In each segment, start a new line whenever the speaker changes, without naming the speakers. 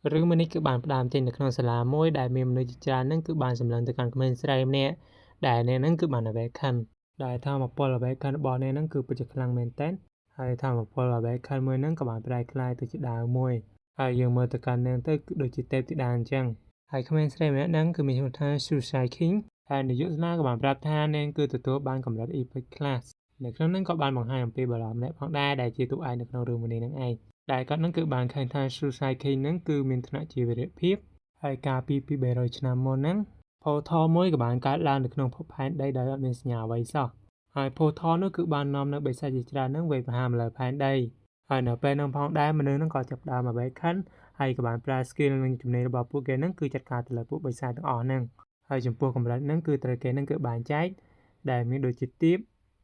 រឿងមួយនេះគឺបានផ្ដើមចេញនៅក្នុងសាលាមួយដែលមានមនុស្សជាច្រើនហ្នឹងគឺបានសម្លឹងទៅកាន់ក្មេងស្រីម្នាក់ដែលអ្នកហ្នឹងគឺបាន awaken ដែលថាមពល awaken របស់អ្នកហ្នឹងគឺពិតជាខ្លាំងមែនទែនហើយថាមពល awaken មួយហ្នឹងក៏បានប្រែក្លាយទៅជាដាវមួយហើយយើងមើលទៅកាន់នាងទៅគឺដូចជាទេពធីតាអញ្ចឹងហើយក្មេងស្រីម្នាក់ហ្នឹងគឺមានឈ្មោះថា Suicide King ហើយនាយកសាលាក៏បានប្រាប់ថានាងគឺទទួលបានកម្រិត Epic Class នៅក្នុងហ្នឹងក៏បានបង្ហាញអំពីបុរសម្នាក់ផងដែរដែលជាតួឯកនៅក្នុងរឿងមួយនេះនឹងឯងដែលគាត់នឹងគឺបានឃើញថា Suicide King ហ្នឹងគឺមានថ្នាក់ជាវីរភាពហើយកាលពីពី300ឆ្នាំមុនហ្នឹង portal មួយក៏បានកើតឡើងនៅក្នុងភពផែនដីដោយអត់មានសញ្ញាអ្វីសោះហើយ portal នោះគឺបាននាំនៅបិសាចជាច្រើនហ្នឹងវាយប្រហារមកលើផែនដីហើយនៅពេលហ្នឹងផងដែរមនុស្សហ្នឹងក៏ចាប់ផ្ដើម awaken ហើយក៏បានប្រើ skill និងជំនាញរបស់ពួកគេហ្នឹងគឺចាត់ការទៅលើពួកបិសាចទាំងអស់ហ្នឹងហើយចំពោះកម្រិតហ្នឹងគឺត្រូវគេហ្នឹងគឺបែងចែកដែលមានដូចជាទាប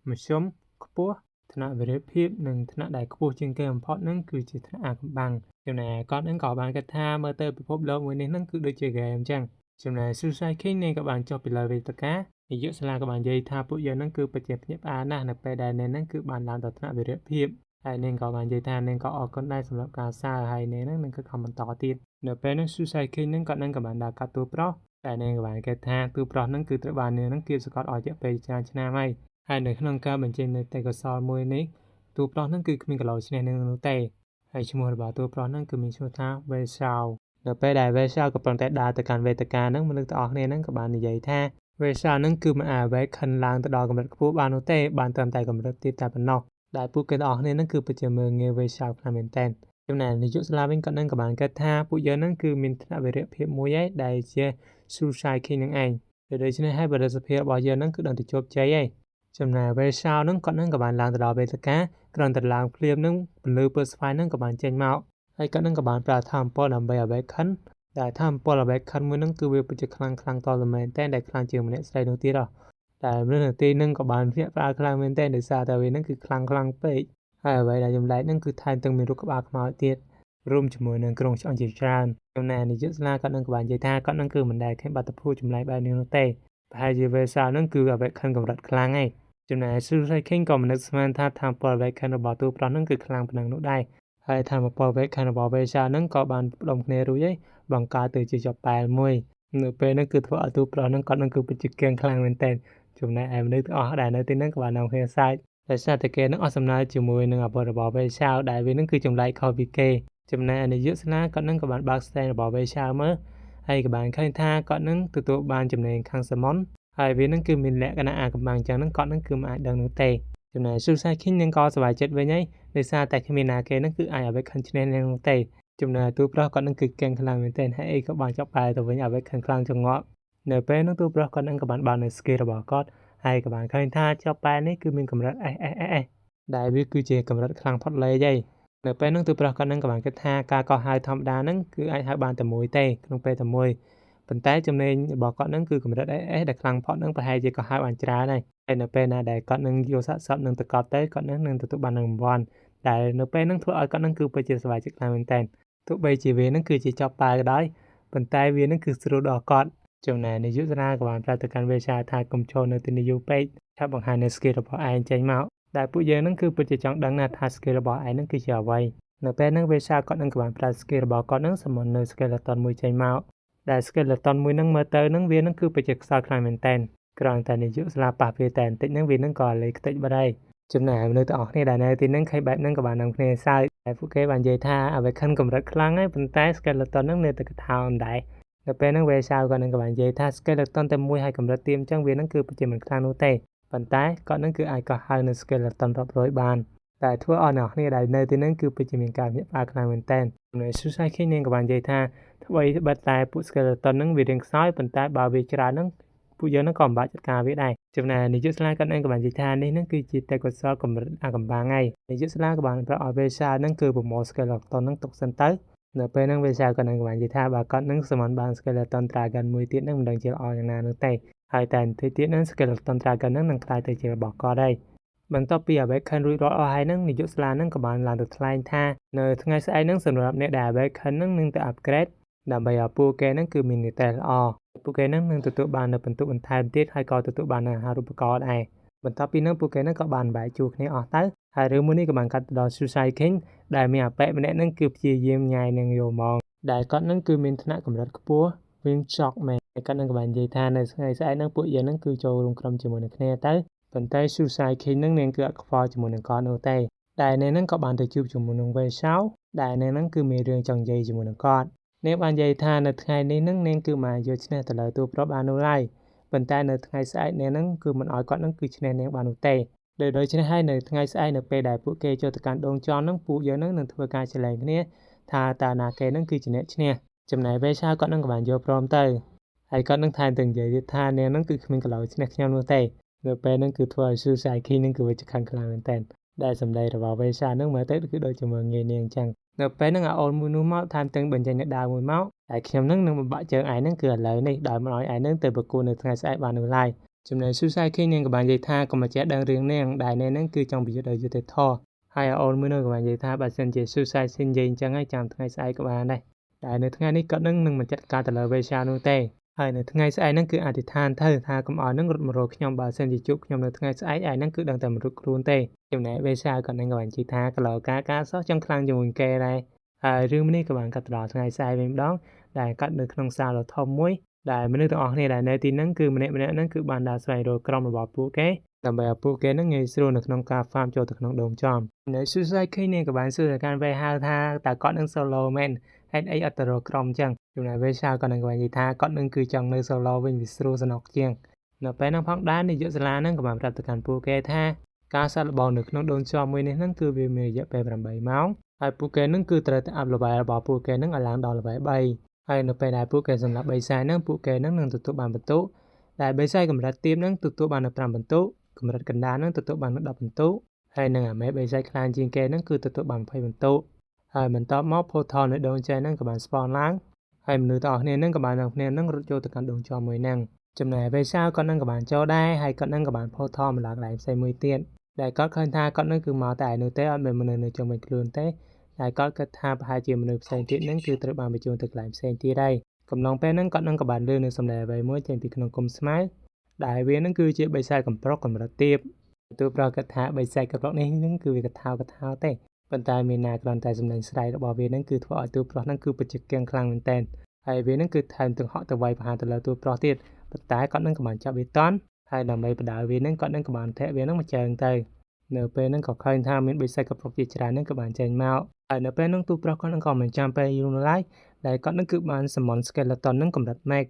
មធ្យមខ្ពស់ថ្នាក់វីរភាពនិងថ្នាក់ដែលខ្ពស់ជាងគេបំផុតហ្នឹងគឺជាថ្នាក់អាកំបាំងចំណែកគាត់ហ្នឹងក៏បានគិតថាមើលទៅពិភពលោកមួយនេះហ្នឹងគឺដូចជាហ្គេមអញ្ចឹងចំណែក Suicide King នេះក៏បានចុះពីលើវេទិកានាយកសាលាក៏បាននិយាយថាពួកយើងហ្នឹងគឺពិតជាភ្ញាក់ផ្អើលណាស់នៅពេលដែលនាងហ្នឹងគឺបានឡើងដល់ថ្នាក់វីរភាពហើយនាងក៏បាននិយាយថានាងក៏អរគុណដែរសម្រាប់ការសើហើយនាងហ្នឹងនឹងគឺខំបន្តទៀតនៅពេលហ្នឹង Suicide King ហ្នឹងគាត់នឹងក៏បានដើរកាត់តួប្រុសតែនាងក៏បានគិតថាតួប្រុសហ្នឹងគឺត្រូវបាននាងហ្នឹងគៀបសង្កត់អស់រយៈពេលច្រើនឆ្នាំហើយហើយនៅក្នុងការបញ្ចេញនៅទេកុសលមួយនេះតួប្រុសហ្នឹងគឺគ្មានកឡោឈ្នះនាងនោះទេហើយឈ្មោះរបស់តួប្រុសហ្នឹងគឺមានឈ្មោះថា Wei Shao នៅពេលដែល Wei Shao កំពុងតែដើរទៅកាន់វេទិកាហ្នឹងមនុស្សទាំងអស់គ្នាហ្នឹងក៏បាននិយាយថា Wei Shao ហ្នឹងគឺមិនអាច awaken ឡើងទៅដល់កម្រិតខ្ពស់បាននោះទេបានត្រឹមតែកម្រិតទាបតែប៉ុណ្ណោះដែលពួកគេទាំងអស់គ្នាហ្នឹងគឺពិតជាមើលងាយ Wei Shao ខ្លាំងមែនទែនចំណែកនាយកសាលាវិញគាត់នឹងក៏បានគិតថាពួកយើងហ្នឹងគឺមានថ្នាក់វីរភាពមួយឯងដែលជា Suicide King នឹងឯងដូច្នេះហើយបរិសុទ្ធភាពរបស់យើងហ្នឹងគឺដឹងតែជោគជ័យឯងចំណែក Wei Shao ហ្នឹងគាត់នឹងក៏បានឡើងទៅដល់វេទិកាគ្រាន់តែឡើងភ្លាមហ្នឹងពន្លឺពណ៌ស្វាយហ្នឹងក៏បានចេញមកហើយគាត់នឹងក៏បានប្រើថាមពលដើម្បី awaken ដែលថាមពល awaken មួយហ្នឹងគឺវាពិតជាខ្លាំងខ្លាំងតតែមែនតើដែលខ្លាំងជាងម្នាក់ស្រីនោះទៀតហ៎តែមនុស្សនាទីហ្នឹងក៏បានភ្ញាក់ផ្អើលខ្លាំងមែនតើដោយសារតែវាហ្នឹងគឺខ្លាំងខ្លាំងពេកហើយអ្វីដែលចម្លែកហ្នឹងគឺថែមទាំងមានរូបក្បាលខ្មោចទៀតរួមជាមួយនឹងក្រុងឆ្អឹងជាច្រើនចំណែកនាយកសាលាគាត់នឹងក៏បាននិយាយថាគាត់នឹងគឺមិនដែលឃើញបាតុភូតចម្លែកបែបនេះនោះទេប្រហែលជា Wei Shao ហ្នឹងគឺ awaken កម្រិតខ្លាំងឯងចំណែក Suicide King ក៏មិននឹកស្មានថាថាមពល awaken របស់តួប្រុសហ្នឹងគឺខ្លាំងប៉ុណ្ណឹងនោះដែរហើយថាមពល awaken របស់ Wei Shao ហ្នឹងក៏បានផ្ដុំគ្នារួចហើយបង្កើតទៅជាចប៉ែលមួយនៅពេលហ្នឹងគឺធ្វើឲ្យតួប្រុសហ្នឹងគាត់នឹងគឺពិតជាគៀងខ្លាំងមែនទែនចំណែកឯមនុស្សទាំងអស់ដែលនៅទីហ្នឹងក៏បាននាំគ្នាសើចដោយសារតែគេនឹងអស់សំណើចជាមួយនឹងអាវុធរបស់ Wei Shao ដែលវានឹងគឺចម្លែកខុសពីគេចំណែកនាយកសាលាគាត់នឹងក៏បានបើក stand របស់ Wei Shao មើលហើយក៏បានឃើញថាគាត់នឹងទទួលបានចំណេញខាង summon ហើយវានឹងគឺមានលក្ខណៈអាកំបាំងចឹងហ្នឹងគាត់នឹងគឺមិនអាចដឹងនោះទេចំណែក Suicide King នឹងក៏សប្បាយចិត្តវិញហើយដោយសារតែគ្មានណាគេនឹងគឺអាច awaken ឈ្នះនឹងនោះទេចំណែកតួប្រុសគាត់នឹងគឺកេងខ្លាំងមែនទែនហើយអីក៏បានចាប់បែរទៅវិញ awaken ខ្លាំងចង្អក់នៅពេលនោះតួប្រុសគាត់នឹងក៏បានបើកនៅ skill របស់គាត់ហើយក៏បានឃើញថាចប់បែរនេះគឺមានកម្រិត S S S S ដែលវាគឺជាកម្រិតខ្លាំងផុតលេខហើយនៅពេលនោះតួប្រុសគាត់នឹងក៏បានគិតថាការកោះហៅធម្មតាហ្នឹងគឺអាចហៅបានតែមួយទេក្នុងពេលតែមួយប៉ុន្តែចំណេញរបស់គាត់នឹងគឺកម្រិត SS ដែលខ្លាំងផុតនឹងប្រហែលជាក៏ហៅបានច្រើនហើយហើយនៅពេលណាដែលគាត់នឹងយកសាកសពនឹងទៅកប់ទៅគាត់នឹងនឹងទទួលបានរង្វាន់ដែលនៅពេលហ្នឹងធ្វើឲ្យគាត់នឹងគឺពិតជាសប្បាយចិត្តខ្លាំងមែនទែនទោះបីជាវានឹងគឺជាចប់ប៉ែក៏ដោយប៉ុន្តែវានឹងគឺស្រួលដល់គាត់ចំណែកនាយកសាលាក៏បានប្រាប់ទៅកាន់វេសាថាកុំចូលនៅទីនេះយូរពេកឆាប់បង្ហាញនៅ skill របស់ឯងចេញមកដែលពួកយើងនឹងគឺពិតជាចង់ដឹងណាស់ថា skill របស់ឯងនឹងគឺជាអ្វីនៅពេលហ្នឹងវេសាគាត់នឹងក៏បានប្រើ skill របស់គាត់នឹង summon នៅ skeleton មួយចេញមកដែល skeleton មួយហ្នឹងមើលទៅហ្នឹងវានឹងគឺពិតជាខ្សោយខ្លាំងមែនទែនគ្រាន់តែនាយកសាលាប៉ះវាតែបន្តិចហ្នឹងវានឹងក៏លេខ្ទេចបាត់ហើយចំណែកមនុស្សទាំងអស់គ្នាដែលនៅទីហ្នឹងឃើញបែបហ្នឹងក៏បាននាំគ្នាសើចតែពួកគេបាននិយាយថា awaken កម្រិតខ្លាំងហើយប៉ុន្តែ skeleton ហ្នឹងនៅតែកថាមិនដែរនៅពេលហ្នឹងវេសាក៏នឹងក៏បាននិយាយថា skeleton តែមួយហើយកម្រិតទៀមអញ្ចឹងវានឹងគឺពិតជាមិនខ្លាំងនោះទេប៉ុន្តែគាត់នឹងគឺអាចកោះហៅនៅ skeleton រាប់រយបានតែធ្វើឲ្យអ្នកគ្នាដែលនៅទីហ្នឹងគឺពិតជាមានការភ្ញាក់ផ្អើលខ្លាំងមែនទែនចំណែក Suicide King នាងក៏បាននិយាយថាថ្មីបិទតែពួក skeleton ហ្នឹងវារៀងខ្សោយប៉ុន្តែបើវាច្រើនហ្នឹងពួកយើងហ្នឹងក៏មិនបាច់ចាត់ការវាដែរចំណែកនាយកសាលាគាត់នឹងក៏បាននិយាយថានេះហ្នឹងគឺជាទេពកោសលកម្រិតអាកំបាំងហើយនាយកសាលាក៏បានប្រាប់ឲ្យវេសាហ្នឹងគឺប្រមូល skeleton ហ្នឹងទុកសិនទៅនៅពេលហ្នឹងវេសាក៏នឹងបាននិយាយថាបើគាត់នឹង summon បាន skeleton dragon មួយទៀតហ្នឹងមិនដឹងជាល្អយ៉ាងណានោះទេហើយតែបន្តិចទៀតហ្នឹង skeleton dragon ហ្នឹងនឹងក្លាយទៅជារបស់គាត់ហើយបន្ទាប់ពី awaken រួចរាល់អស់ហើយហ្នឹងនាយកសាលាហ្នឹងក៏បានឡើងទៅថ្លែងថានៅថ្ងៃស្អែកហ្នឹងសម្រាប់អ្នកដែល awaken ហ្នឹងនឹងទៅ upgrade ដើម្បីឲ្យពួកគេហ្នឹងគឺមាននិទ្ទេសល្អពួកគេហ្នឹងនឹងទទួលបាននៅពិន្ទុបន្ថែមទៀតហើយក៏ទទួលបានអាហារូបករណ៍ដែរបន្ទាប់ពីហ្នឹងពួកគេហ្នឹងក៏បានបែកជួគ្នាអស់ទៅហើយរឿងមួយនេះក៏បានកាត់ទៅដល់ Suicide King ដែលមានអាប៉ែម្នាក់ហ្នឹងគឺព្យាយាមញ៉ាយនឹងយកហ្មង ដែលគាត់នឹងគឺមានថ្នាក់កម្រិតខ្ពស់វិញចកមែនគាត់នឹងក៏បាននិយាយថានៅថ្ងៃស្អែកហ្នឹងពួកយើងនឹងគឺចូលរួមក្រុមជាមួយនឹងគ្នាទៅប៉ុន្តែ Suicide King ហ្នឹងនាងគឺអត់ខ្វល់ជាមួយនឹងគាត់នោះទេដែលនាងហ្នឹងក៏បានទៅជួបជាមួយនឹង Wei Xiao ដែលនាងហ្នឹងគឺមានរឿងចង់និយាយជាមួយនឹងគាត់នាងបាននិយាយថានៅថ្ងៃនេះហ្នឹងនាងគឺមកយកឈ្នះទៅលើតួប្រុសបាននោះឡើយប៉ុន្តែនៅថ្ងៃស្អែកនាងហ្នឹងគឺមិនឲ្យគាត់ហ្នឹងគឺឈ្នះនាងបាននោះទេដូច្នេះហើយនៅថ្ងៃស្អែកនៅពេលដែលពួកគេចូលទៅកាន់ដងចនហ្នឹងពួកយើងហ្នឹងនឹងធ្វើការឆ្លងគ្នាថាតើណាគេហ្នឹងគឺជាអ្នកឈ្នះចំណែកវេឆាគាត់នឹងក៏បានយកព្រមទៅហើយគាត់នឹងថែមទាំងនិយាយទៀតថានាងហ្នឹងគឺគ្មានកឡោឈ្នះខ្ញុំនោះទេនៅពេលហ្នឹងគឺធ្វើឲ្យ Suicide King ហ្នឹងគឺវាខឹងខ្លាំងមែនទែនដែលសម្ដីរបស់វេឆាហ្នឹងមើលទៅគឺដូចជាមើលងាយនាងអញ្ចឹងនៅពេលហ្នឹងអាអូនមួយនោះមកថែមទាំងបញ្ចេញនៅដាវមួយមកតែខ្ញុំហ្នឹងនឹងបំបាក់ជើងឯងហ្នឹងគឺឥឡូវនេះដោយមិនឲ្យឯងហ្នឹងទៅប្រកួតនៅថ្ងៃស្អែកបាននោះឡើយចំណែក Suicide King នាងក៏បាននិយាយថាកុំមកចេះដឹងរឿងនាងដែលនាងហ្នឹងគឺចង់ប្រយុទ្ធដោយយុត្តិធម៌ហើយអូនមួយនោះក៏បាននិយាយថាបើសិនជា Suicide King និយាយអញ្ចឹងហើយចាំថ្ងៃស្អែកក៏បានដែរដែលនៅថ្ងៃនេះគាត់នឹងនឹងមិនចាត់ការទៅលើវេឆានោះទេហើយនៅថ្ងៃស្អែកហ្នឹងគឺអធិដ្ឋានទៅថាកុំឲ្យនឹងរត់មករកខ្ញុំបើសិនជាជួបខ្ញុំនៅថ្ងៃស្អែកឯងហ្នឹងគឺដឹងតែមិនរត់ខ្លួនទេចំណែកវេឆាគាត់នឹងក៏បានជិះថាកលោការការសោះចង់ខ្លាំងជាមួយគេដែរហើយរឿងនេះក៏បានកាត់ទៅដល់ថ្ងៃស្អែកវិញម្ដងដែលកាត់នៅក្នុងសាលដ៏ធំមួយដែលមនុស្សទាំងអស់គ្នាដែលនៅទីហ្នឹងគឺម្នាក់ៗហ្នឹងគឺបានដើរស្វែងរកក្រុមរបស់ពួកគេដើម្បីឲ្យពួកគេហ្នឹងងាយស្រួលនៅក្នុងការ farm ចូលទៅក្នុងដងចំនៅ Suicide King នេះក៏បានសួរទៅកាន់វេហៅថាតើគាត់នឹង solo មែនហេតុអីអត់ទៅរកក្រុមអញ្ចឹងចំណែកវេឆាគាត់នឹងក៏បាននិយាយថាគាត់នឹងគឺចង់នៅ solo វិញវាស្រួលសំណុកជាងនៅពេលហ្នឹងផងដែរនាយកសាលាហ្នឹងក៏បានប្រាប់ទៅកាន់ពួកគេថាការសាកល្បងនៅក្នុងដងចំមួយនេះហ្នឹងគឺវាមានរយៈពេល8ម៉ោងហើយពួកគេហ្នឹងគឺត្រូវតែ up level របស់ពួកគេហ្នឹងឲ្យឡើងដល់ level 3ហើយនៅពេលដែលពួកគេសម្រាប់3ខ្សែហ្នឹងពួកគេហ្នឹងនឹងទទួលបានបន្ទុកដែល3ខ្សែកម្រិតទាបហ្នឹងទទួលបាននៅ5បន្ទុកកម្រិតកណ្ដាលហ្នឹងទទួលបាននៅ10បន្ទុកហើយនឹងអាមេ3ខ្សែខ្លាំងជាងគេហ្នឹងគឺទទួលបាន20បន្ទុកហើយបន្ទាប់មក portal នៅដងចែហ្នឹងក៏បាន spawn ឡើងហើយមនុស្សទាំងអស់គ្នាហ្នឹងក៏បាននឹងគ្នាហ្នឹងរត់ចូលទៅកាន់ដងចំមួយហ្នឹងចំណែកវេសាគាត់ហ្នឹងក៏បានចូលដែរហើយគាត់ហ្នឹងក៏បាន portal មកឡើងកន្លែងផ្សេងមួយទៀតដែលគាត់ឃើញថាគាត់ហ្នឹងគឺមកតែឯនោះទេអត់មានមនុស្សនៅជុំវិញខ្លួនទេតែគាត់គិតថាប្រហែលជាមនុស្សផ្សេងទៀតហ្នឹងគឺត្រូវបានបញ្ជូនទៅកន្លែងផ្សេងទៀតហើយកំឡុងពេលហ្នឹងគាត់នឹងក៏បានលឺនៅសម្លេងអ្វីមួយចេញពីក្នុងគុំស្មៅដែលវាហ្នឹងគឺជាបិសាចកំប្រុកកម្រិតទាបទូប្រកាសថាបិសាចកំប្រុកនេះហ្នឹងគឺវាកថាកថាទេប៉ុន្តែមានណាគ្រាន់តែសម្លេងស្រែករបស់វាហ្នឹងគឺធ្វើឲ្យទូប្រុសហ្នឹងគឺពិតជាគៀងខ្លាំងមែនទែនហើយវាហ្នឹងគឺថែមទាំងហក់ទៅវាយប្រហារទៅលើទូប្រុសទៀតប៉ុន្តែគាត់នឹងក៏បានចាប់វាតន់ហើយដើម្បីបដៅវាហ្នឹងគាត់នឹងក៏បានធាក់វាហ្នឹងមកជើងទៅនៅពេលហ្នឹងក៏ឃើញថាមានបិសាចកំប្រុកជាច្រើនហ្នឹងក៏បានចេញមកហើយនៅពេលហ្នឹងទូប្រុសគាត់នឹងក៏មិនចាំពេលយូរនោះឡើយដែលគាត់នឹងគឺបាន summon skeleton ហ្នឹងកម្រិត max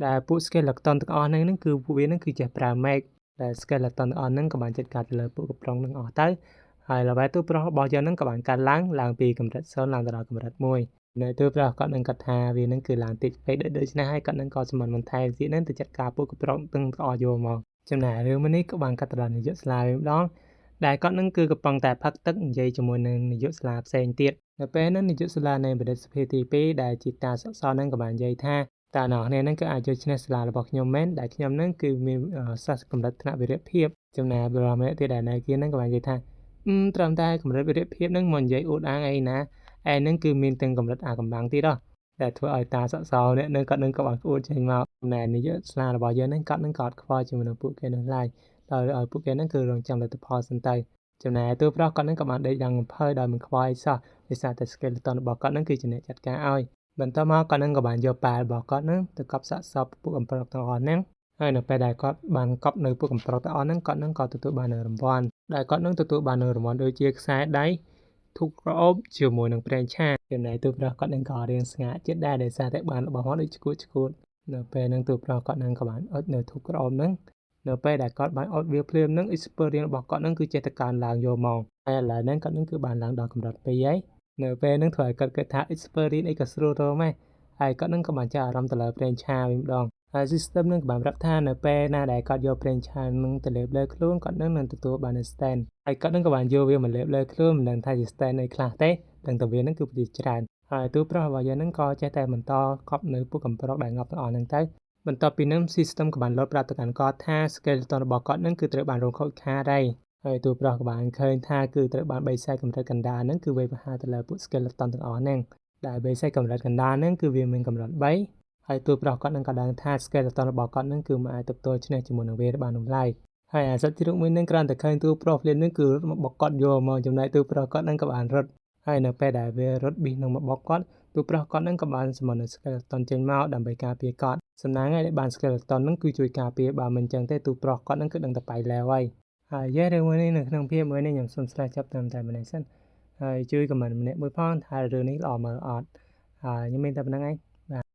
ដែលពួក skeleton ទាំងអស់ហ្នឹងគឺពួកវាហ្នឹងគឺចេះប្រើ max ដែល skeleton ទាំងអស់ហ្នឹងក៏បានចាត់ការទៅលើពួកកំប្រុងហ្នឹងអស់ទៅហើយ level ទូប្រុសរបស់យើងហ្នឹងក៏បានកើនឡើងឡើងពីកម្រិត0ឡើងទៅដល់កម្រិត1នៅទូប្រុសគាត់នឹងគាត់ថាវានឹងគឺឡើងតិចពេកដូច្នេះហើយគាត់នឹងក៏ summon បន្ថែមទៀតហ្នឹងទៅចាត់ការពួកកំប្រុងទាំងអស់យកមកចំណែករឿងមួយនេះក៏បានកាត់ទៅដល់នាយកសាលាវិញម្ដងដែលគាត់នឹងគឺកំពុងតែផឹកទឹកនិយាយជាមួយនឹងនាយកសាលាផ្សេងទៀតនៅពេលហ្នឹងនាយកសាលានៃបណ្ឌិតសភាទី2ដែលជាតាសសនឹងក៏បាននិយាយថាតើអ្នកនរហ្នឹងគឺអាចយកឈ្នះសាលារបស់ខ្ញុំមែនដែលខ្ញុំហ្នឹងគឺមានសាស្ត្រកម្រិតថ្នាក់វីរភាពចំណែកបរិម្នាក់ទៀតដែលនៅគៀនហ្នឹងក៏បាននិយាយថាត្រឹមតែកម្រិតវីរភាពហ្នឹងមកនិយាយអួតអាងអីណាឯហ្នឹងគឺមានទាំងកម្រិតអាកំបាំងទៀតហ៎ដែលធ្វើឲ្យតាសសអ្នកនឹងគាត់នឹងក៏បានក្អួតចេញមកចំណែកនាយកសាលារបស់យើងហ្នឹងគាត់នឹងក៏អត់ខ្វល់ជាមួយនឹងពួកគេនោះឡើយដោយឲ្យពួកគេហ្នឹងគឺរងចាំលទ្ធផលសិនទៅចំណែកតួប្រុសគាត់នឹងក៏បានដេកឡើងកំភើដោយមិនខ្វល់អីសោះដោយសារតែ skeleton របស់គាត់នឹងគឺជាអ្នកចាត់ការឲ្យបន្ទាប់មកគាត់នឹងក៏បានយកប៉ារបស់គាត់នឹងទៅកប់សាកសពពួកកំប្រុកទាំងអស់ហ្នឹងហើយនៅពេលដែលគាត់បានកប់នៅពួកកំប្រុកទាំងអស់ហ្នឹងគាត់នឹងក៏ទទួលបាននូវរង្វាន់ដែលគាត់នឹងទទួលបាននូវរង្វាន់ដូចជាខ្សែដៃធូបក្រអូបជាមួយនឹងប្រេងឆាចំណែកទូប្រុសគាត់នឹងក៏រៀងស្ងាត់ចិត្តដែរដោយសារតែបានរបស់មកដូចឈួតឈួតនៅពេលហ្នឹងទូប្រុសគាត់នឹងក៏បានអុចនៅធូបក្រអូបហ្នឹងនៅពេលដែលគាត់បានអត់វាភ្លាមហ្នឹង experience របស់គាត់ហ្នឹងគឺចេះតែកើនឡើងយកមកហើយឥឡូវហ្នឹងគាត់ហ្នឹងគឺបានឡើងដល់កម្រិត2ហើយនៅពេលហ្នឹងធ្វើឲ្យគាត់គិតថា experience អីក៏ស្រួលរមដែរហើយគាត់ហ្នឹងក៏បានចាប់អារម្មណ៍ទៅលើប្រេងឆាវិញម្ដងហើយ system ហ្នឹងក៏បានប្រាប់ថានៅពេលណាដែលគាត់យកប្រេងឆាហ្នឹងទៅលេបលើខ្លួនគាត់នឹងនឹងទទួលបាននូវ stand ហើយគាត់នឹងក៏បានយកវាមកលេបលើខ្លួនមិនដឹងថាជា stand អីខ្លះទេដឹងតែវាហ្នឹងគឺពិតជាច្រើនហើយទូប្រុសរបស់យើងហ្នឹងក៏ចេះតែបន្តកប់នៅពួកកំប្រុកដែលងាប់ទាំងអស់ហ្នឹងទៅបន្ទាប់ពីហ្នឹង system ក៏បានលោតប្រាប់ទៅកាន់គាត់ថា skeleton របស់គាត់ហ្នឹងគឺត្រូវបានរងខូចខាតហើយហើយទូប្រុសក៏បានឃើញថាគឺត្រូវបានបីខ្សែកម្រិតកណ្ដាលហ្នឹងគឺវាយប្រហារទៅលើពួក skeleton ទាំងអស់ហ្នឹងដែលបីខ្សែកម្រិតកណ្ដាលហ្នឹងគឺវាមានកម្រិត3ហើយទូប្រុសគាត់នឹងក៏ដឹងថា skeleton របស់គាត់នឹងគឺមិនអាចទប់ទល់ឈ្នះជាមួយនឹងវាបាននោះឡើយហើយអាសត្វជ្រូកមួយនឹងគ្រាន់តែឃើញទូប្រុសភ្លាមនឹងគឺរត់មកបុកគាត់យកមកចំណែកទូប្រុសគាត់នឹងក៏បានរត់ហើយនៅពេលដែលវារត់ប៊ីសនឹងមកបុកគាត់ តួប្រុសគាត់ហ្នឹងក៏បាន summon នៅ skeleton ចេញមកដើម្បីការពារគាត់សំណាងហើយដែលបាន skeleton ហ្នឹងគឺជួយការពារបើមិនចឹងទេតួប្រុសគាត់ហ្នឹងគឺដឹងតែបៃលែវហើយហើយយេរឿងមួយនេះនៅក្នុងភាពមួយនេះខ្ញុំសូមស្លេះចាប់ត្រឹមតែម្នាក់សិនហើយជួយ comment ម្នាក់មួយផងថារឿងនេះល្អមើលអត់ហើយខ្ញុំមានតែប៉ុណ្្នឹងឯងបាទ។